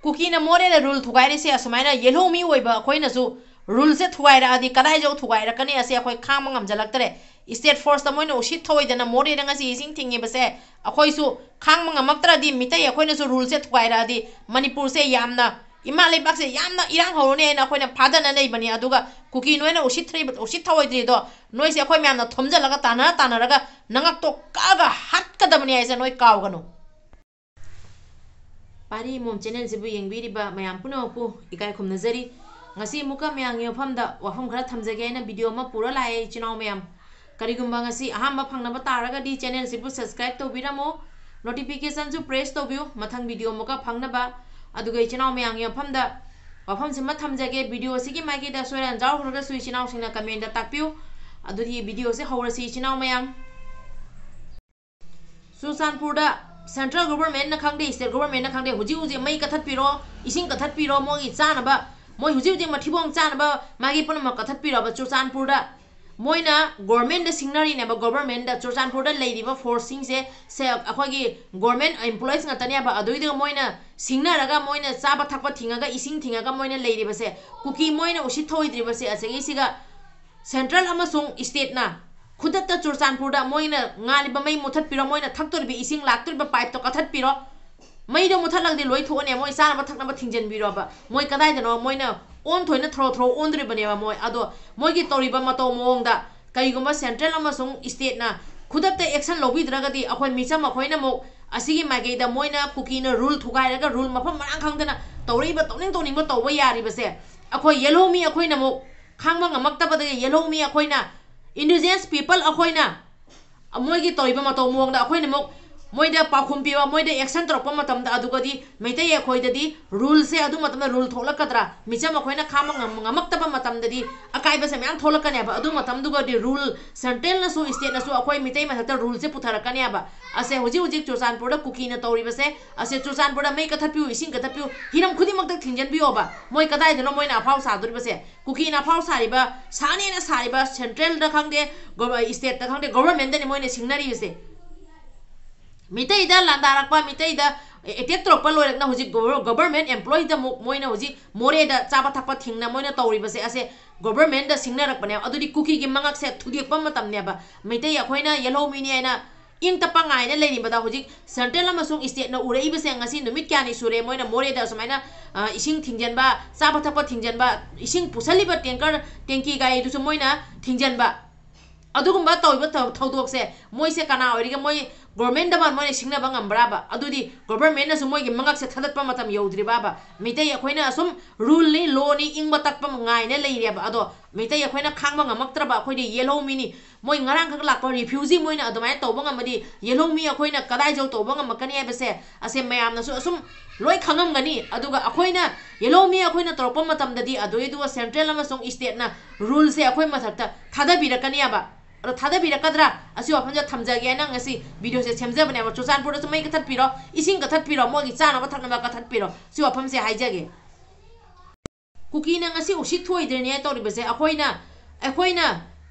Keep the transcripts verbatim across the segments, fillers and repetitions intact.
ꯀꯨꯀꯤꯅ ꯃꯣꯔꯦꯗ ꯔꯨꯜ ꯊꯨꯒꯥꯏꯔꯤꯁꯦ ꯑꯁꯨꯃꯥꯏꯅ ꯌꯦꯜꯍꯧꯃꯤ ꯑꯣꯏꯕ ꯑꯩꯈꯣꯏꯅꯁꯨ ꯔꯨꯜꯁꯦ ꯊꯨꯒꯥꯏꯔꯛꯑꯗꯤ ꯀꯗꯥꯏꯐꯥꯎ ꯊꯨꯒꯥꯏꯔꯛꯀꯅꯤ? ꯑꯁꯦ ꯑꯩꯈꯣꯏ ꯈꯥꯡꯕ ꯉꯝꯖꯜꯂꯛꯇ꯭ꯔꯦ꯫ ꯏꯁꯇꯦꯠ ꯐꯣꯔꯁꯇ ꯃꯣꯏꯅ ꯎꯁꯤꯠ ꯊꯑꯣꯏꯗꯅ ꯃꯣꯔꯦꯗ ꯉꯁꯤ ꯏꯁꯤꯡ ꯊꯤꯡꯉꯤꯕꯁꯦ ꯑꯩꯈꯣꯏꯁꯨ ꯈꯥꯡꯕ ꯉꯝꯃꯛꯇ꯭ꯔꯗꯤ, ꯃꯤꯇꯩ ꯑꯩꯈꯣꯏꯅꯁꯨ ꯔꯨꯜꯁꯦ ꯊꯨꯒꯥꯏꯔꯛꯑꯗꯤ ꯃꯅꯤꯄꯨꯔꯁꯦ ꯌꯥꯝꯅ, ꯏꯃꯥ ꯂꯩꯕꯥꯛꯁꯦ ꯌꯥꯝꯅ ꯏꯔꯥꯡ ꯍꯧꯔꯅꯤ ꯍꯥꯏꯅ ꯑꯩꯈꯣꯏꯅ ꯐꯥꯗꯅ ꯂꯩꯕꯅꯤ꯫ ꯑꯗꯨꯒ ꯀꯨꯀꯤ ꯅꯣꯏꯅ ꯎꯁꯤꯠ ꯊ-, ꯎꯁꯤꯠ ꯊꯑꯣꯏꯗ꯭ꯔꯤꯗꯣ ꯅꯣꯏꯁꯦ ꯑꯩꯈꯣꯏ ꯃꯌꯥꯝꯅ ꯊꯣꯝꯖꯤꯜꯂꯒ ꯇꯥꯟꯅꯔ ꯇꯥꯟꯅꯔꯒ ꯅꯉꯛꯇꯣ ꯀꯛꯑꯒ ꯍꯥꯠꯀꯗꯕꯅꯤ ꯍꯥꯏꯁꯦ ꯅꯣꯏ ꯀꯥꯎꯒꯅꯨ꯫ ꯄꯥꯔꯤ ꯃꯣꯝ ꯆꯦꯅꯦꯜꯁꯤꯕꯨ ꯌꯦꯡꯕꯤꯔꯤꯕ ꯃꯌꯥꯝ ꯄꯨꯝꯅꯃꯛꯄꯨ ꯏꯀꯥꯏ ꯈꯨꯝꯅꯖꯔꯤ꯫ ꯉꯁꯤ ꯑꯃꯨꯛꯀ ꯃꯌꯥꯝꯒꯤ ꯃꯐꯝꯗ ꯋꯥꯐꯝ ꯈꯔ ꯊꯝꯖꯒꯦ ꯍꯥꯏꯅ ꯚꯤꯗꯤꯑꯣ ꯑꯃ ꯄꯨꯔ ꯂꯥꯛꯑꯦ ꯏꯆꯤꯟ ꯏꯅꯥꯎ ꯃꯌꯥꯝ꯫ ꯀꯔꯤꯒꯨꯝꯕ ꯉꯁꯤ ꯑꯍꯥꯟꯕ ꯐꯪꯅꯕ ꯇꯥꯔꯒꯗꯤ ꯆꯦꯅꯦꯜꯁꯤꯕꯨ ꯁꯕꯁꯀ꯭ꯔꯥꯏꯕ ꯇꯧꯕꯤꯔꯝꯃꯣ, ꯅꯣꯇꯤꯐꯤꯀꯦꯁꯟꯁꯨ ꯄ꯭ꯔꯦꯁ ꯇꯧꯕꯤꯌꯨ, ꯃꯊꯪ ꯚꯤꯗꯤꯑꯣ ꯑꯃꯨꯛꯀ ꯐꯪꯅꯕ꯫ ꯑꯗꯨꯒ ꯏꯆꯤꯟ ꯏꯅꯥꯎ ꯃꯌꯥꯝꯒꯤ ꯃꯐꯝꯗ ꯋꯥꯐꯝꯁꯤꯃ ꯊꯝꯖꯒꯦ, ꯚꯤꯗꯤꯑꯣꯁꯤꯒꯤ ꯃꯥꯏꯀꯩꯗ ꯁꯣꯏꯔꯥꯟ ꯌꯥꯎꯈ꯭ꯔꯒꯁꯨ ꯏꯆꯤꯟ ꯏꯅꯥꯎꯁꯤꯡꯅ ꯀꯃꯦꯟꯗ ꯇꯥꯛꯄꯤꯌꯨ꯫ ꯑꯗꯨꯗꯤ ꯚꯤꯗꯤꯑꯣꯁꯦ ꯍꯧꯔꯁꯤ ꯏꯆꯤꯟ ꯏꯅꯥꯎ ꯃꯌꯥꯝ꯫ ꯆꯨꯔꯆꯥꯟꯄꯨꯔꯗ ꯁꯦꯟꯇ꯭ꯔꯦꯜ ꯒꯣꯚꯔꯟꯃꯦꯟꯠꯅ ꯈꯪꯗꯦ, ꯁ꯭ꯇꯦꯠ ꯒꯣꯚꯔꯟꯃꯦꯟꯠꯅ ꯈꯪꯗꯦ, ꯍꯧꯖꯤꯛ ꯍꯧꯖꯤꯛ ꯃꯩ ꯀꯠꯊꯠꯄꯤꯔꯣ, ꯏꯁꯤꯡ ꯀꯠꯊꯠꯄꯤꯔꯣ, ꯃꯣꯏꯒꯤ ꯆꯥꯅꯕ, ꯃꯣꯏ ꯍꯧꯖꯤꯛ ꯍꯧꯖꯤꯛ ꯃꯊꯤꯕꯣꯡ ꯆꯥꯅꯕ ꯃꯥꯒꯤ ꯄꯨꯝꯅꯃꯛ ꯀꯠꯊꯠꯄꯤꯔꯣꯕ꯫ ꯆꯨꯔꯆꯥꯟꯄꯨꯔꯗ ꯃꯣꯏꯅ ꯒꯣꯚꯔꯟꯃꯦꯟꯠꯇ ꯁꯤꯡꯅꯔꯤꯅꯦꯕ, ꯒꯣꯚꯔꯟꯃꯦꯟꯠꯇ ꯆꯨꯔꯆꯥꯟꯄꯨꯔꯗ ꯂꯩꯔꯤꯕ ꯐꯣꯔꯁꯁꯤꯡꯁꯦ ꯁꯦ ꯑꯩꯈꯣꯏꯒꯤ ꯒꯣꯚꯔꯟꯃꯦꯟꯠ ꯑꯦꯝꯄ꯭ꯂꯣꯌꯤꯁ ꯉꯥꯛꯇꯅꯦꯕ꯫ ꯑꯗꯨꯏꯗꯨꯒ ꯃꯣꯏꯅ ꯁꯤꯡꯅꯔꯒ ꯃꯣꯏꯅ ꯆꯥꯕ ꯊꯛꯄ ꯊꯤꯡꯉꯒ ꯏꯁꯤꯡ ꯊꯤꯡꯉꯒ ꯃꯣꯏꯅ ꯂꯩꯔꯤꯕꯁꯦ, ꯀꯨꯀꯤ ꯃꯣꯏꯅ ꯎꯁꯤꯠ ꯊꯧꯑꯣꯏꯗ꯭ꯔꯤꯕꯁꯦ ꯑꯁꯤꯒꯤꯁꯤꯒ ꯁꯦꯟꯇ꯭ꯔꯦꯜ ꯑꯃꯁꯨꯡ ꯁ꯭ꯇꯦꯠꯅ ꯈꯨꯗꯛꯇ ꯆꯨꯔꯆꯥꯟꯄꯨꯔꯗ ꯃꯣꯏꯅ ꯉꯥꯜꯂꯤꯕ ꯃꯩ ꯃꯨꯊꯠꯄꯤꯔꯣ, ꯃꯣꯏꯅ ꯊꯛꯇꯣꯔꯤꯕ ꯏꯁꯤꯡ ꯂꯥꯛꯇꯣꯔꯤꯕ ꯄꯥꯏꯞꯇꯣ ꯀꯛꯊꯠꯄꯤꯔꯣ꯫ ꯃꯩꯗꯣ ꯃꯨꯊꯠꯂꯒꯗꯤ ꯂꯣꯏ ꯊꯣꯛꯑꯅꯦ, ꯃꯣꯏ ꯆꯥꯅꯕ ꯊꯛꯅꯕ ꯊꯤꯡꯖꯤꯟꯕꯤꯔꯣꯕ꯫ ꯃꯣꯏ ꯀꯗꯥꯏꯗꯅꯣ ꯃꯣꯏꯅ ꯑꯣꯟ ꯊꯣꯏꯅ ꯊꯧꯔꯣ ꯊꯧꯔꯣ ꯑꯣꯟꯗꯣꯔꯤꯕꯅꯦꯕ ꯃꯣꯏ꯫ ꯑꯗꯣ ꯃꯣꯏꯒꯤ ꯇꯧꯔꯤꯕ ꯃꯇꯧ ꯃꯑꯣꯡꯗ ꯀꯔꯤꯒꯨꯝꯕ ꯁꯦꯟꯇ꯭ꯔꯦꯜ ꯑꯃꯁꯨꯡ ꯁ꯭ꯇꯦꯠꯅ ꯈꯨꯗꯛꯇ ꯑꯦꯛꯁꯟ ꯂꯧꯕꯤꯗ꯭ꯔꯒꯗꯤ ꯑꯩꯈꯣꯏ ꯃꯤꯆꯝ ꯑꯩꯈꯣꯏꯅ ꯑꯃꯨꯛ ꯑꯁꯤꯒꯤ ꯃꯥꯏꯀꯩꯗ ꯃꯣꯏꯅ ꯀꯨꯀꯤꯅ ꯔꯨꯜ ꯊꯨꯒꯥꯏꯔꯒ ꯔꯨꯜ ꯃꯐꯝ ꯃꯔꯥꯡ ꯈꯪꯗꯅ ꯇꯧꯔꯛꯏꯕ ꯇꯧꯅꯤꯡ ꯇꯧꯅꯤꯡꯕ ꯇꯧꯕ ꯌꯥꯔꯤꯕꯁꯦ ꯑꯩꯈꯣꯏ ꯌꯦꯜꯍꯧꯃꯤ ꯑꯩꯈꯣꯏꯅ ꯑꯃꯨꯛ ꯈꯥꯡꯕ ꯉꯝꯃꯛꯇꯕꯗꯒꯤ ꯌꯦꯜꯍꯧꯃꯤ ꯑꯩꯈꯣꯏꯅ, ꯏꯟꯗꯤꯖꯤꯅꯁ ꯄꯤꯄꯜ ꯑꯩꯈꯣꯏꯅ ꯃꯣꯏꯒꯤ ꯇꯧꯔꯤꯕ ꯃꯇꯧ ꯃꯑꯣꯡꯗ ꯑꯩꯈꯣꯏꯅ ꯑꯃꯨꯛ ꯃꯣꯏꯗ ꯄꯥꯎꯈꯨꯝ ꯄꯤꯕ, ꯃꯣꯏꯗ ꯑꯦꯛꯁꯟ ꯇꯧꯔꯛꯄ ꯃꯇꯝꯗ ꯑꯗꯨꯒꯗꯤ ꯃꯩꯇꯩ ꯑꯩꯈꯣꯏꯗꯗꯤ ꯔꯨꯜꯁꯦ ꯑꯗꯨ ꯃꯇꯝꯗ ꯔꯨꯜ ꯊꯣꯛꯂꯛꯀꯗ꯭ꯔꯥ? ꯃꯤꯆꯝ ꯑꯩꯈꯣꯏꯅ ꯈꯥꯡꯕ ꯉꯝ-, ꯉꯝꯃꯛꯇꯕ ꯃꯇꯝꯗꯗꯤ ꯑꯀꯥꯏꯕꯁꯦ ꯃꯌꯥꯝ ꯊꯣꯛꯂꯛꯀꯅꯦꯕ꯫ ꯑꯗꯨ ꯃꯇꯝꯗꯨꯒꯗꯤ ꯔꯨꯜ, ꯁꯦꯟꯇ꯭ꯔꯦꯜꯅꯁꯨ ꯁ꯭ꯇꯦꯠꯅꯁꯨ ꯑꯩꯈꯣꯏ ꯃꯤꯇꯩ ꯃꯊꯛꯇ ꯔꯨꯜꯁꯦ ꯄꯨꯊꯔꯛꯀꯅꯦꯕ꯫ ꯑꯁꯦ ꯍꯧꯖꯤꯛ ꯍꯧꯖꯤꯛ ꯆꯨꯔꯆꯥꯟꯄꯨꯔꯗ ꯀꯨꯀꯤꯅ ꯇꯧꯔꯤꯕꯁꯦ, ꯑꯁꯦ ꯆꯨꯔꯆꯥꯟꯄꯨꯔꯗ ꯃꯩ ꯀꯠꯊꯠꯄꯤꯌꯨ, ꯏꯁꯤꯡ ꯀꯠꯊꯠꯄꯤꯌꯨ, ꯍꯤꯔꯝ ꯈꯨꯗꯤꯡꯃꯛꯇ ꯊꯤꯡꯖꯤꯟꯕꯤꯌꯣꯕ꯫ ꯃꯣꯏ ꯀꯗꯥꯏꯗꯅꯣ ꯃꯣꯏꯅ ꯑꯐꯥꯎ ꯁꯥꯗꯣꯔꯤꯕꯁꯦ? ꯀꯨꯀꯤꯅ ꯑꯐꯥꯎ ꯁꯥꯔꯤꯕ, ꯁꯥꯅꯦꯅ ꯁꯥꯔꯤꯕ ꯁꯦꯟꯇ꯭ꯔꯦꯜꯗ ꯈꯪꯗꯦ, ꯒꯣ-, ꯁ꯭ꯇꯦꯠꯇ ꯈꯪꯗꯦ, ꯒꯣꯚꯔꯟꯃꯦꯟꯠꯇꯅꯤ ꯃꯣꯏꯅ ꯁꯤꯡꯅꯔꯤꯕꯁꯦ꯫ ꯃꯤꯇꯩꯗ ꯂꯥꯟꯗꯥꯔꯛꯄ, ꯃꯤꯇꯩꯗ ꯑꯦꯇꯦꯛ ꯇꯧꯔꯛꯄ ꯂꯣꯏꯔꯛꯅ ꯍꯧꯖꯤꯛ ꯒꯣꯕꯔ-, ꯒꯣꯕꯔꯃꯦꯟ ꯑꯦꯝꯄ꯭ꯂꯣꯌꯤꯗ ꯑꯃꯨꯛ ꯃꯣꯏꯅ ꯍꯧꯖꯤꯛ ꯃꯣꯔꯦꯗ ꯆꯥꯕ ꯊꯛꯄ ꯊꯤꯡꯅ ꯃꯣꯏꯅ ꯇꯧꯔꯤꯕꯁꯦ, ꯑꯁꯦ ꯒꯣꯕꯔꯃꯦꯟꯗ ꯁꯤꯡꯅꯔꯛꯄꯅꯦꯕ꯫ ꯑꯗꯨꯗꯤ ꯀꯨꯀꯤꯒꯤ ꯃꯉꯛꯁꯦ ꯊꯨꯗꯦꯛꯄ ꯃꯇꯝꯅꯦꯕ꯫ ꯃꯩꯇꯩ ꯑꯩꯈꯣꯏꯅ ꯌꯦꯜꯍꯧꯃꯤꯅꯤ ꯍꯥꯏꯅ ꯏꯪ ꯇꯞꯄ ꯉꯥꯏꯅ ꯂꯩꯔꯤꯕꯗ ꯍꯧꯖꯤꯛ ꯁꯦꯟꯇ꯭ꯔꯦꯜ ꯑꯃꯁꯨꯡ ꯏꯁꯇꯦꯠꯅ ꯎꯔꯛꯏꯕꯁꯦ ꯉꯁꯤ ꯅꯨꯃꯤꯠ ꯀꯌꯥꯅꯤ ꯁꯨꯔꯦ ꯃꯣꯏꯅ ꯃꯣꯔꯦꯗ ꯁꯨꯃꯥꯏꯅ, ꯑ, ꯏꯁꯤꯡ ꯊꯤꯡꯖꯤꯟꯕ, ꯆꯥꯕ ꯊꯛꯄ ꯊꯤꯡꯖꯤꯟꯕ, ꯏꯁꯤꯡ ꯄꯨꯁꯜꯂꯤꯕ ꯇꯦꯡꯀꯔ, ꯇꯦꯡꯀꯤ ꯒꯥꯔꯤꯗꯨꯁꯨ ꯃꯣꯏꯅ ꯊꯤꯡꯖꯤꯟꯕ꯫ ꯑꯗꯨꯒꯨꯝꯕ ꯇꯧꯔꯤꯕ ꯊꯧ-, ꯊꯧꯗꯣꯛꯁꯦ ꯃꯣꯏꯁꯦ ꯀꯅꯥ ꯑꯣꯏꯔꯤꯒꯦ? ꯃꯣꯏ ꯒꯣꯔꯃꯦꯟꯗ ꯃꯣꯏꯅ ꯁꯤꯡꯅꯕ ꯉꯝꯕ꯭ꯔꯥꯕ? ꯑꯗꯨꯗꯤ ꯒꯣꯕꯔꯃꯦꯟꯅꯁꯨ ꯃꯣꯏꯒꯤ ꯃꯉꯛꯁꯦ ꯊꯥꯗꯠꯄ ꯃꯇꯝ ꯌꯧꯗ꯭ꯔꯤꯕꯥꯕ? ꯃꯩꯇꯩ ꯑꯩꯈꯣꯏꯅ ꯑꯁꯨꯝ ꯔꯨꯜꯅꯤ, ꯂꯣꯅꯤ, ꯏꯪꯕ ꯇꯞꯄ ꯉꯥꯏꯅ ꯂꯩꯔꯦꯕ꯫ ꯑꯗꯣ ꯃꯩꯇꯩ ꯑꯩꯈꯣꯏꯅ ꯈꯥꯡꯕ ꯉꯝꯃꯛꯇ꯭ꯔꯕ, ꯑꯩꯈꯣꯏꯗꯤ ꯌꯦꯜꯍꯧꯃꯤꯅꯤ, ꯃꯣꯏ ꯉꯔꯥꯡꯈꯛ ꯂꯥꯛꯄ ꯔꯤꯐ꯭ꯌꯨꯖꯤ ꯃꯣꯏꯅ ꯑꯗꯨꯃꯥꯏꯅ ꯇꯧꯕ ꯉꯝꯃꯗꯤ ꯌꯦꯜꯍꯧꯃꯤ ꯑꯩꯈꯣꯏꯅ ꯀꯗꯥꯏꯐꯥꯎ ꯇꯧꯕ ꯉꯝꯃꯛꯀꯅꯤ ꯍꯥꯏꯕꯁꯦ ꯑꯁꯦ ꯃꯌꯥꯝꯅꯁꯨ ꯑꯁꯨꯝ ꯂꯣꯏ ꯈꯪꯉꯝꯒꯅꯤ꯫ ꯑꯗꯨꯒ ꯑꯩꯈꯣꯏꯅ ꯌꯦꯜꯍꯧꯃꯤ ꯑꯩꯈꯣꯏꯅ ꯇꯧꯔꯛꯄ ꯃꯇꯝꯗꯗꯤ ꯑꯗꯨꯏꯗꯨꯒ ꯁꯦꯟꯇ꯭ꯔꯦꯜ ꯑꯃꯁꯨꯡ ꯏꯁꯇꯦꯠꯅ ꯔꯨꯜꯁꯦ ꯑꯩꯈꯣꯏ ꯃꯊꯛꯇ ꯊꯥꯗꯕꯤꯔꯛꯀꯅꯦꯕ꯫ ꯑꯗꯣ ꯊꯥꯗꯕꯤꯔꯛꯀꯗ꯭ꯔꯥ? ꯑꯁꯤ ꯋꯥꯐꯝꯁꯦ ꯊꯝꯖꯒꯦ ꯍꯥꯏꯅ ꯉꯁꯤ ꯚꯤꯗꯤꯑꯣꯁꯦ ꯁꯦꯝꯖꯕꯅꯦꯕ꯫ ꯆꯨꯔꯆꯥꯟꯄꯨꯔꯗꯁꯨ ꯃꯩ ꯀꯛꯊꯠꯄꯤꯔꯣ, ꯏꯁꯤꯡ ꯀꯛꯊꯠꯄꯤꯔꯣ, ꯃꯣꯏꯒꯤ ꯆꯥꯅꯕ ꯊꯛꯅꯕ ꯀꯛꯊꯠꯄꯤꯔꯣ, ꯁꯤ ꯋꯥꯐꯝꯁꯦ ꯍꯥꯏꯖꯒꯦ꯫ ꯀꯨꯀꯤꯅ ꯉꯁꯤ ꯎꯁꯤꯠ ꯊꯣꯛꯏꯗ꯭ꯔꯤꯅꯦ ꯇꯧꯔꯤꯕꯁꯦ꯫ ꯑꯩꯈꯣꯏꯅ, ꯑꯩꯈꯣꯏꯅ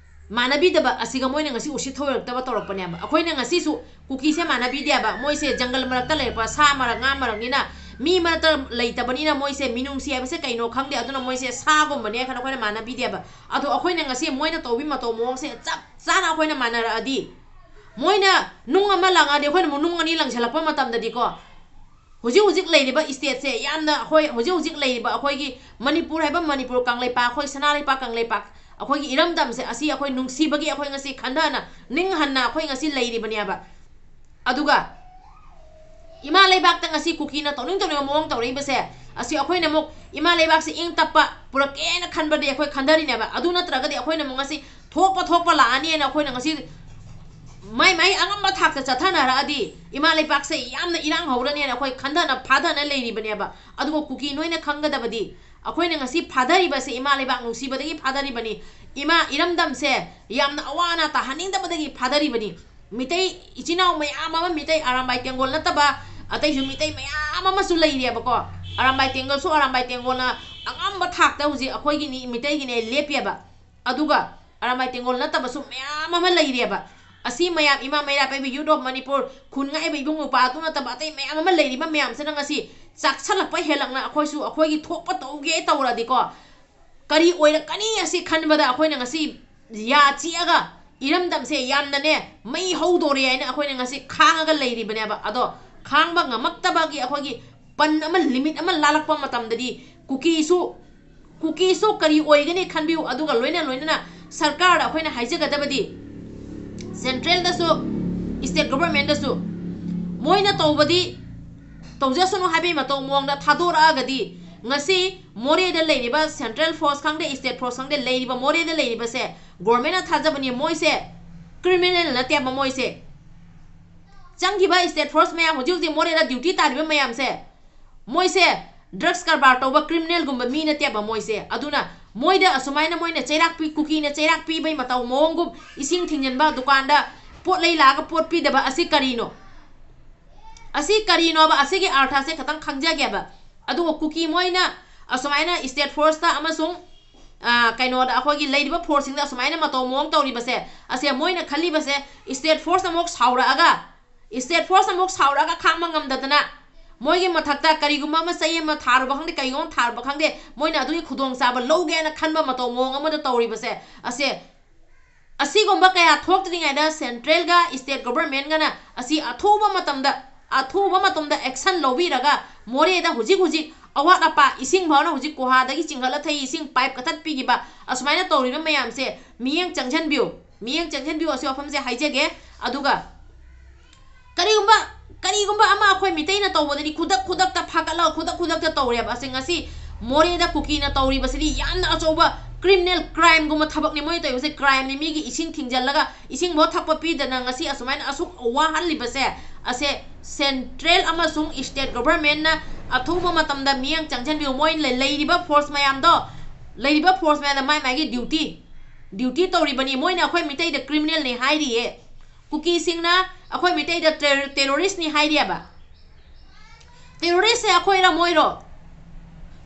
ꯃꯥꯟꯅꯕꯤꯗꯕ ꯑꯁꯤꯒ ꯃꯣꯏꯅ ꯉꯁꯤ ꯎꯁꯤꯠ ꯊꯧꯑꯣꯏꯔꯛꯇꯕ ꯇꯧꯔꯛꯄꯅꯦꯕ꯫ ꯑꯩꯈꯣꯏꯅ ꯉꯁꯤꯁꯨ ꯀꯨꯀꯤꯁꯦ ꯃꯥꯟꯅꯕꯤꯗꯦꯕ꯫ ꯃꯣꯏꯁꯦ ꯖꯪꯒꯜ ꯃꯔꯛꯇ ꯂꯩꯔꯛꯄ ꯁꯥ ꯃꯔꯛ, ꯉꯥ ꯃꯔꯛꯅꯤꯅ ꯃꯤ ꯃꯔꯛꯇ ꯂꯩꯇꯕꯅꯤꯅ ꯃꯣꯏꯁꯦ ꯃꯤꯅꯨꯡꯁꯤ ꯍꯥꯏꯕꯁꯦ ꯀꯩꯅꯣ ꯈꯪꯗꯦ꯫ ꯑꯗꯨꯅ ꯃꯣꯏꯁꯦ ꯁꯥꯒꯨꯝꯕꯅꯦ ꯈꯟꯅ ꯑꯩꯈꯣꯏꯅ ꯃꯥꯟꯅꯕꯤꯗꯦꯕ꯫ ꯑꯗꯣ ꯑꯩꯈꯣꯏꯅ ꯉꯁꯤ ꯃꯣꯏꯅ ꯇꯧꯕꯤ ꯃꯇꯧ ꯃꯑꯣꯡꯁꯦ ꯆꯞ ꯆꯥꯅ ꯑꯩꯈꯣꯏꯅ ꯃꯥꯟꯅꯔꯛꯑꯗꯤ, ꯃꯣꯏꯅ ꯅꯨꯡ ꯑꯃ ꯂꯪꯉꯛꯑꯗꯤ ꯑꯩꯈꯣꯏꯅ ꯑꯃꯨꯛ ꯅꯨꯡ ꯑꯅꯤ ꯂꯪꯁꯤꯜꯂꯛꯄ ꯃꯇꯝꯗꯗꯤꯀꯣ, ꯍꯧꯖꯤꯛ ꯍꯧꯖꯤꯛ ꯂꯩꯔꯤꯕ ꯏꯁꯇꯦꯠꯁꯦ ꯌꯥꯝꯅ ꯑꯩꯈꯣꯏ ꯍꯧꯖꯤꯛ ꯍꯧꯖꯤꯛ ꯂꯩꯔꯤꯕ ꯑꯩꯈꯣꯏꯒꯤ ꯃꯅꯤꯄꯨꯔ ꯍꯥꯏꯕ ꯃꯅꯤꯄꯨꯔ ꯀꯪꯂꯩꯄꯥꯛ, ꯑꯩꯈꯣꯏ ꯁꯅꯥ ꯂꯩꯄꯥꯛ ꯀꯪꯂꯩꯄꯥꯛ, ꯑꯩꯈꯣꯏꯒꯤ ꯏꯔꯝꯗꯝꯁꯦ ꯑꯁꯤ ꯑꯩꯈꯣꯏ ꯅꯨꯡꯁꯤꯕꯒꯤ ꯑꯩꯈꯣꯏ ꯉꯁꯤ ꯈꯟꯊꯅ ꯅꯤꯡꯍꯟꯅ ꯑꯩꯈꯣꯏ ꯉꯁꯤ ꯂꯩꯔꯤꯕꯅꯦꯕ꯫ ꯑꯗꯨꯒ ꯏꯃꯥ ꯂꯩꯕꯥꯛꯇ ꯉꯁꯤ ꯀꯨꯀꯤꯅ ꯇꯧꯅꯤꯡ ꯇꯧꯅꯤꯡꯕ ꯃꯑꯣꯡ ꯇꯧꯔꯛꯏꯕꯁꯦ, ꯑꯁꯤ ꯑꯩꯈꯣꯏꯅ ꯑꯃꯨꯛ ꯏꯃꯥ ꯂꯩꯕꯥꯛꯁꯦ ꯏꯪ ꯇꯞꯄ ꯄꯨꯔꯛꯀꯦꯅ ꯈꯟꯕꯗꯤ ꯑꯩꯈꯣꯏ ꯈꯟꯊꯔꯤꯅꯦꯕ꯫ ꯑꯗꯨ ꯅꯠꯇ꯭ꯔꯒꯗꯤ ꯑꯩꯈꯣꯏꯅ ꯑꯃꯨꯛ ꯉꯁꯤ ꯊꯣꯛꯄ ꯊꯣꯛꯄ ꯂꯥꯛꯑꯅꯤꯅ ꯑꯩꯈꯣꯏꯅ ꯉꯁꯤ ꯃꯥꯏ ꯃꯥꯏ ꯑꯉꯝꯕ ꯊꯥꯛꯇ ꯆꯠꯊꯅꯔꯛꯑꯗꯤ ꯏꯃꯥ ꯂꯩꯕꯥꯛꯁꯦ ꯌꯥꯝꯅ ꯏꯔꯥꯡ ꯍꯧꯔꯅꯤꯅ ꯑꯩꯈꯣꯏ ꯈꯟꯊꯅ ꯐꯥꯊꯅ ꯂꯩꯔꯤꯕꯅꯦꯕ꯫ ꯑꯗꯨꯒ ꯀꯨꯀꯤ ꯅꯣꯏꯅ ꯈꯪꯒꯗꯕꯗꯤ, ꯑꯩꯈꯣꯏꯅ ꯉꯁꯤ ꯐꯥꯊꯔꯤꯕꯁꯦ ꯏꯃꯥ ꯂꯩꯕꯥꯛ ꯅꯨꯡꯁꯤꯕꯗꯒꯤ ꯐꯥꯊꯔꯤꯕꯅꯤ꯫ ꯏꯃꯥ ꯏꯔꯝꯗꯝꯁꯦ ꯌꯥꯝꯅ ꯑꯋꯥ ꯑꯅꯥ ꯇꯥꯍꯟꯅꯤꯡꯗꯕꯗꯒꯤ ꯐꯥꯊꯔꯤꯕꯅꯤ꯫ ꯃꯤꯇꯩ ꯏꯆꯤꯟ ꯏꯅꯥꯎ ꯃꯌꯥꯝ ꯑꯃ, ꯃꯤꯇꯩ ꯑꯔꯥꯝꯕꯥꯏ ꯇꯦꯡꯒꯣꯜ ꯅꯠꯇꯕ ꯑꯇꯩꯁꯨ ꯃꯤꯇꯩ ꯃꯌꯥꯝ ꯑꯃꯁꯨ ꯂꯩꯔꯤꯑꯕꯀꯣ꯫ ꯑꯔꯥꯝꯕꯥꯏ ꯇꯦꯡꯒꯣꯜꯁꯨ ꯑꯔꯥꯝꯕꯥꯏ ꯇꯦꯡꯒꯣꯜꯅ ꯑꯉꯝꯕ ꯊꯥꯛꯇ ꯍꯧꯖꯤꯛ ꯑꯩꯈꯣꯏꯒꯤꯅꯤ, ꯃꯤꯇꯩꯒꯤꯅꯦ ꯂꯦꯞꯄꯦꯕ꯫ ꯑꯗꯨꯒ ꯑꯔꯥꯝꯕꯥꯏ ꯇꯦꯡꯒꯣꯜ ꯅꯠꯇꯕꯁꯨ ꯃꯌꯥꯝ ꯑꯃ ꯂꯩꯔꯤꯑꯕ꯫ ꯑꯁꯤ ꯃꯌꯥꯝ, ꯏꯃꯥ ꯃꯩꯔꯥ ꯄꯥꯏꯕꯤ, Youth of Manipur, ꯈꯨꯟ ꯉꯥꯛꯏꯕ ꯏꯕꯨꯡ ꯅꯨꯄꯥ ꯑꯗꯨ ꯅꯠꯇꯕ ꯑꯇꯩ ꯃꯌꯥꯝ ꯑꯃ ꯂꯩꯔꯤꯕ ꯃꯌꯥꯝꯁꯤꯅ ꯉꯁꯤ ꯆꯥꯛꯁꯜꯂꯛꯄ ꯍꯦꯜꯂꯛꯅ ꯑꯩꯈꯣꯏꯁꯨ ꯑꯩꯈꯣꯏꯒꯤ ꯊꯣꯛꯄ ꯇꯧꯒꯦ ꯇꯧꯔꯗꯤꯀꯣ, ꯀꯔꯤ ꯑꯣꯏꯔꯛꯀꯅꯤ ꯑꯁꯤ ꯈꯟꯕꯗ ꯑꯩꯈꯣꯏꯅ ꯉꯁꯤ ꯌꯥ ꯆꯤꯛꯑꯒ ꯏꯔꯝꯗꯝꯁꯦ ꯌꯥꯝꯅꯅꯦ ꯃꯩ ꯍꯧꯗꯣꯔꯦ ꯍꯥꯏꯅ ꯑꯩꯈꯣꯏꯅ ꯉꯁꯤ ꯈꯥꯡꯉꯒ ꯂꯩꯔꯤꯕꯅꯦꯕ꯫ ꯑꯗꯣ ꯈꯥꯡꯕ ꯉꯝꯃꯛꯇꯕꯒꯤ ꯑꯩꯈꯣꯏꯒꯤ ꯄꯟ ꯑꯃ, limit ꯑꯃ ꯂꯥꯜꯂꯛꯄ ꯃꯇꯝꯗꯗꯤ ꯀꯨꯀꯤꯁꯨ, ꯀꯨꯀꯤꯁꯨ ꯀꯔꯤ ꯑꯣꯏꯒꯅꯤ ꯈꯟꯕꯤꯌꯨ꯫ ꯑꯗꯨꯒ ꯂꯣꯏꯅ ꯂꯣꯏꯅꯅ ꯁꯔꯀꯥꯔꯗ ꯑꯩꯈꯣꯏꯅ ꯍꯥꯏꯖꯒꯗꯕꯗꯤ, centralꯗꯁꯨ, state governmentꯗꯁꯨ ꯃꯣꯏꯅ ꯇꯧꯕꯗꯤ ꯇꯧꯖꯁꯅꯨ ꯍꯥꯏꯕꯒꯤ ꯃꯇꯧ ꯃꯑꯣꯡꯗ ꯊꯥꯗꯣꯔꯛꯑꯒꯗꯤ, ꯉꯁꯤ ꯃꯣꯔꯦꯗ ꯂꯩꯔꯤꯕ central force ꯈꯪꯗꯦ, state force ꯈꯪꯗꯦ, ꯂꯩꯔꯤꯕ ꯃꯣꯔꯦꯗ ꯂꯩꯔꯤꯕꯁꯦ governmentꯅ ꯊꯥꯖꯕꯅꯤ, ꯃꯣꯏꯁꯦ criminal ꯅꯠꯇꯦꯕ꯫ ꯃꯣꯏꯁꯦ ꯆꯪꯈꯤꯕ state force ꯃꯌꯥꯝ, ꯍꯧꯖꯤꯛ ꯍꯧꯖꯤꯛ ꯃꯣꯔꯦꯗ duty ꯇꯥꯔꯤꯕ ꯃꯌꯥꯝꯁꯦ, ꯃꯣꯏꯁꯦ drugs ꯀꯔꯕꯥꯔ ꯇꯧꯕ criminalꯒꯨꯝꯕ ꯃꯤ ꯅꯠꯇꯦꯕ ꯃꯣꯏꯁꯦ꯫ ꯑꯗꯨꯅ ꯃꯣꯏꯗ ꯑꯁꯨꯃꯥꯏꯅ ꯃꯣꯏꯅ ꯆꯩꯔꯥꯛ ꯄꯤ, ꯀꯨꯀꯤꯅ ꯆꯩꯔꯥꯛ ꯄꯤꯕꯩ ꯃꯇꯧ ꯃꯑꯣꯡꯒꯨꯝ, ꯏꯁꯤꯡ ꯊꯤꯡꯖꯤꯟꯕ, ꯗꯨꯀꯥꯟꯗ ꯄꯣꯠ ꯂꯩ ꯂꯥꯛꯑꯒ ꯄꯣꯠ ꯄꯤꯗꯕ ꯑꯁꯤ ꯀꯔꯤꯅꯣ? ꯑꯁꯤ ꯀꯔꯤꯅꯣꯕ? ꯑꯁꯤꯒꯤ ꯑꯥꯔꯊꯁꯦ ꯈꯤꯇꯪ ꯈꯪꯖꯒꯦꯕ꯫ ꯑꯗꯨꯒ ꯀꯨꯀꯤ ꯃꯣꯏꯅ ꯑꯁꯨꯃꯥꯏꯅ state forceꯇ ꯑꯃꯁꯨꯡ, ꯑ, ꯀꯩꯅꯣꯗ, ꯑꯩꯈꯣꯏꯒꯤ ꯂꯩꯔꯤꯕ forceꯁꯤꯡꯗ ꯑꯁꯨꯃꯥꯏꯅ ꯃꯇꯧ ꯃꯑꯣꯡ ꯇꯧꯔꯤꯕꯁꯦ, ꯑꯁꯦ ꯃꯣꯏꯅ ꯈꯜꯂꯤꯕꯁꯦ, state forceꯅ ꯑꯃꯨꯛ ꯁꯥꯎꯔꯛꯑꯒ, state forceꯅ ꯑꯃꯨꯛ ꯁꯥꯎꯔꯛꯑꯒ ꯈꯥꯡꯕ ꯉꯝꯗꯗꯅ, ꯃꯣꯏꯒꯤ ꯃꯊꯛꯇ ꯀꯔꯤꯒꯨꯝꯕ ꯑꯃ, ꯆꯩ ꯑꯃ ꯊꯥꯔꯨꯕ ꯈꯪꯗꯦ, ꯀꯔꯤꯒꯨꯝꯕ ꯑꯃ ꯊꯥꯔꯨꯕ ꯈꯪꯗꯦ, ꯃꯣꯏꯅ ꯑꯗꯨꯒꯤ ꯈꯨꯗꯣꯡꯆꯥꯕ ꯂꯧꯒꯦ ꯍꯥꯏꯅ ꯈꯟꯕ ꯃꯇꯧ ꯃꯑꯣꯡ ꯑꯃꯗ ꯇꯧꯔꯤꯕꯁꯦ, ꯑꯁꯦ ꯑꯁꯤꯒꯨꯝꯕ ꯀꯌꯥ ꯊꯣꯛꯇ꯭ꯔꯤꯉꯩꯗ centralꯒ state governmentꯒꯅ ꯑꯁꯤ ꯑꯊꯨꯕ ꯃꯇꯝꯗ, ꯑꯊꯨꯕ ꯃꯇꯝꯗ action ꯂꯧꯕꯤꯔꯒ ꯃꯣꯔꯦꯗ ꯍꯧꯖꯤꯛ ꯍꯧꯖꯤꯛ ꯑꯋꯥꯠ ꯑꯄꯥ, ꯏꯁꯤꯡ ꯐꯥꯎꯅ ꯍꯧꯖꯤꯛ ꯒꯨꯍꯥꯗꯒꯤ ꯆꯤꯡꯈꯠꯂ ꯊꯛꯏ, ꯏꯁꯤꯡ pipe ꯀꯛꯊꯠꯄꯤꯈꯤꯕ, ꯑꯁꯨꯃꯥꯏꯅ ꯇꯧꯔꯤꯕ ꯃꯌꯥꯝꯁꯦ ꯃꯤꯠꯌꯦꯡ ꯆꯪꯁꯤꯟꯕꯤꯌꯨ, ꯃꯤꯠꯌꯦꯡ ꯆꯪꯁꯤꯟꯕꯤꯌꯨ꯫ ꯑꯁꯤ ꯋꯥꯐꯝꯁꯦ ꯍꯥꯏꯖꯒꯦ꯫ ꯑꯗꯨꯒ ꯀꯔꯤꯒꯨꯝꯕ, ꯀꯔꯤꯒꯨꯝꯕ ꯑꯃ ꯑꯩꯈꯣꯏ ꯃꯤꯇꯩꯅ ꯇꯧꯕꯗꯗꯤ ꯈꯨꯗꯛ ꯈꯨꯗꯛꯇ ꯐꯥꯒꯠꯂꯒ ꯈꯨꯗꯛ ꯈꯨꯗꯛꯇ ꯇꯧꯔꯦꯕ꯫ ꯑꯁꯤ ꯉꯁꯤ ꯃꯣꯔꯦꯗ ꯀꯨꯀꯤꯅ ꯇꯧꯔꯤꯕꯁꯤꯗꯤ ꯌꯥꯝꯅ ꯑꯆꯧꯕ criminal crimeꯒꯨꯝꯕ ꯊꯕꯛꯅꯤ ꯃꯣꯏꯅ ꯇꯧꯔꯤꯕꯁꯦ꯫ Crimeꯅꯤ, ꯃꯤꯒꯤ ꯏꯁꯤꯡ ꯊꯤꯡꯖꯤꯜꯂꯒ ꯏꯁꯤꯡꯐꯥꯎ ꯊꯛꯄ ꯄꯤꯗꯅ ꯉꯁꯤ ꯑꯁꯨꯃꯥꯏꯅ ꯑꯁꯨꯛ ꯋꯥꯍꯜꯂꯤꯕꯁꯦ, ꯑꯁꯦ central ꯑꯃꯁꯨꯡ state governmentꯅ ꯑꯊꯨꯕ ꯃꯇꯝꯗ ꯃꯤꯠꯌꯦꯡ ꯆꯪꯁꯤꯟꯕꯤꯌꯨ꯫ ꯃꯣꯏ ꯂꯩ-, ꯂꯩꯔꯤꯕ force ꯃꯌꯥꯝꯗꯣ, ꯂꯩꯔꯤꯕ force ꯃꯌꯥꯝꯗ ꯃꯥꯏ ꯃꯥꯏꯒꯤ duty, duty ꯇꯧꯔꯤꯕꯅꯤ꯫ ꯃꯣꯏꯅ ꯑꯩꯈꯣꯏ ꯃꯤꯇꯩꯗ criminalꯅꯤ ꯍꯥꯏꯔꯤꯌꯦ, ꯀꯨꯀꯤꯁꯤꯡꯅ ꯑꯩꯈꯣꯏ ꯃꯤꯇꯩꯗ terror-, terroristꯅꯤ ꯍꯥꯏꯔꯤꯑꯕ꯫ Terroristꯁꯦ ꯑꯩꯈꯣꯏꯔ ꯃꯣꯏꯔꯣ?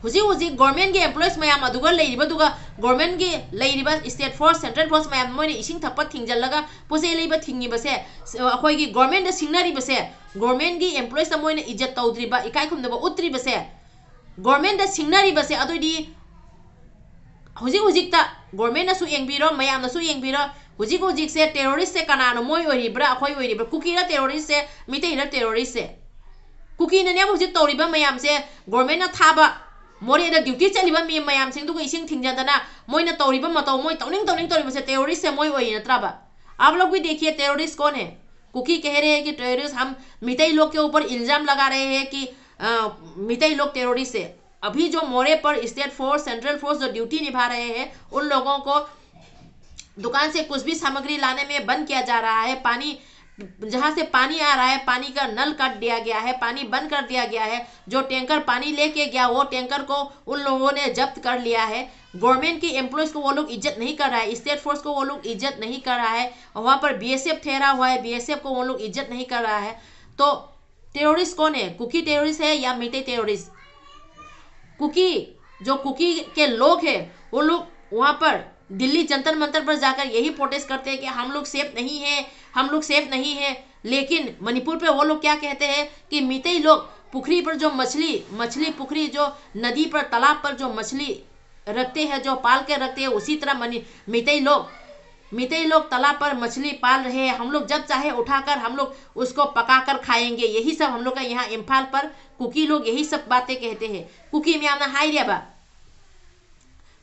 ꯍꯧꯖꯤꯛ ꯍꯧꯖꯤꯛ governmentꯀꯤ employees ꯃꯌꯥꯝ ꯑꯗꯨꯒ ꯂꯩꯔꯤꯕꯗꯨꯒ ꯒꯣꯔꯃꯦꯟꯒꯤ ꯂꯩꯔꯤꯕ state force, central force ꯃꯌꯥꯝ ꯃꯣꯏꯅ ꯏꯁꯤꯡ ꯊꯛꯄ ꯊꯤꯡꯖꯤꯜꯂꯒ ꯄꯣꯠ ꯆꯩ ꯂꯩꯕ ꯊꯤꯡꯉꯤꯕꯁꯦ, ꯑꯩꯈꯣꯏꯒꯤ ꯒꯣꯔꯃꯦꯟꯗ ꯁꯤꯡꯅꯔꯤꯕꯁꯦ, ꯒꯣꯔꯃꯦꯟꯒꯤ employeesꯇ ꯃꯣꯏꯅ ꯏꯖꯠ ꯇꯧꯗ꯭ꯔꯤꯕ, ꯏꯀꯥꯏ ꯈꯨꯝꯅꯕ ꯎꯠꯇ꯭ꯔꯤꯕꯁꯦ, ꯒꯣꯔꯃꯦꯟꯗ ꯁꯤꯡꯅꯔꯤꯕꯁꯦ, ꯑꯗꯨꯑꯣꯏꯗꯤ ꯍꯧꯖꯤꯛ ꯍꯧꯖꯤꯛꯇ ꯒꯣꯔꯃꯦꯟꯅꯁꯨ ꯌꯦꯡꯕꯤꯔꯣ, ꯃꯌꯥꯝꯅꯁꯨ ꯌꯦꯡꯕꯤꯔꯣ, ꯍꯧꯖꯤꯛ ꯍꯧꯖꯤꯛꯁꯦ terroristꯁꯦ ꯀꯅꯥꯅꯣ? ꯃꯣꯏ ꯑꯣꯏꯔꯤꯕ꯭ꯔꯥ, ꯑꯩꯈꯣꯏ ꯑꯣꯏꯔꯤꯕ꯭ꯔꯥ? ꯀꯨꯀꯤꯔ terroristꯁꯦ, ꯃꯤꯇꯩꯔ terroristꯁꯦ? ꯀꯨꯀꯤꯅꯅꯦꯕ ꯍꯧꯖꯤꯛ ꯇꯧꯔꯤꯕ ꯃꯌꯥꯝꯁꯦ, ꯒꯣꯔꯃꯦꯟꯅ ꯊꯥꯕ, ꯃꯣꯔꯦꯗ duty ꯆꯠꯂꯤꯕ ꯃꯤ ꯃꯌꯥꯝꯁꯤꯡꯗꯨꯒ ꯏꯁꯤꯡ ꯊꯤꯡꯖꯗꯅ ꯃꯣꯏꯅ ꯇꯧꯔꯤꯕ ꯃꯇꯧ, ꯃꯣꯏ ꯇꯧꯅꯤꯡ ꯇꯧꯅꯤꯡ ꯇꯧꯔꯤꯕꯁꯦ terroristꯁꯦ ꯃꯣꯏ ꯑꯣꯏꯔꯤ ꯅꯠꯇ꯭ꯔꯕ? आप लोग भी देखिए, terrorist कौन है? कुकी कह रहे हैं कि terrorist, हम मितई लोग के ऊपर इल्जाम लगा रहे हैं कि, अ, मितई लोग terrorist है। अभी जो मोरे पर state force, central force जो duty निभा रहे हैं, उन लोगों को दुकान से कुछ भी सामग्री लाने में बंद किया जा रहा है। पानी, जहाँ से पानी आ रहा है, पानी का नल काट दिया गया है, पानी बंद कर दिया गया है। जो टैंकर पानी लेके गया, वो टैंकर को उन लोगों ने जब्त कर लिया है। गवर्नमेंट की एम्प्लॉयज़ को वो लोग इज्जत नहीं कर रहा है, स्टेट फोर्स को वो लोग इज्जत नहीं कर रहा है। वहाँ पर बीएसएफ ठहरा हुआ है, बीएसएफ को वो लोग इज्जत नहीं कर रहा है। तो टेररिस्ट कौन है? कुकी टेररिस्ट है या मीते टेररिस्ट? कुकी, जो कुकी के लोग हैं, वो लोग वहाँ पर दिल्ली जंतर मंतर पर जाकर यही प्रोटेस्ट करते हैं कि हम लोग सेफ नहीं है, हम लोग सेफ नहीं है। लेकिन मणिपुर पे वो लोग क्या कहते हैं कि मितई लोग पुखरी पर जो मछली, मछली पुखरी, जो नदी पर, तालाब पर जो मछली रखते हैं, जो पाल के रखते हैं, उसी तरह मनी मितई लोग, मितई लोग तालाब पर मछली पाल रहे हैं। हम लोग जब चाहे उठाकर हम लोग उसको पकाकर खाएंगे। यही सब हम लोग का यहाँ इम्फाल पर कुकी लोग यही सब बातें कहते हैं। कुकी ꯃꯌꯥꯝꯅ ꯍꯥꯏꯔꯦꯕ,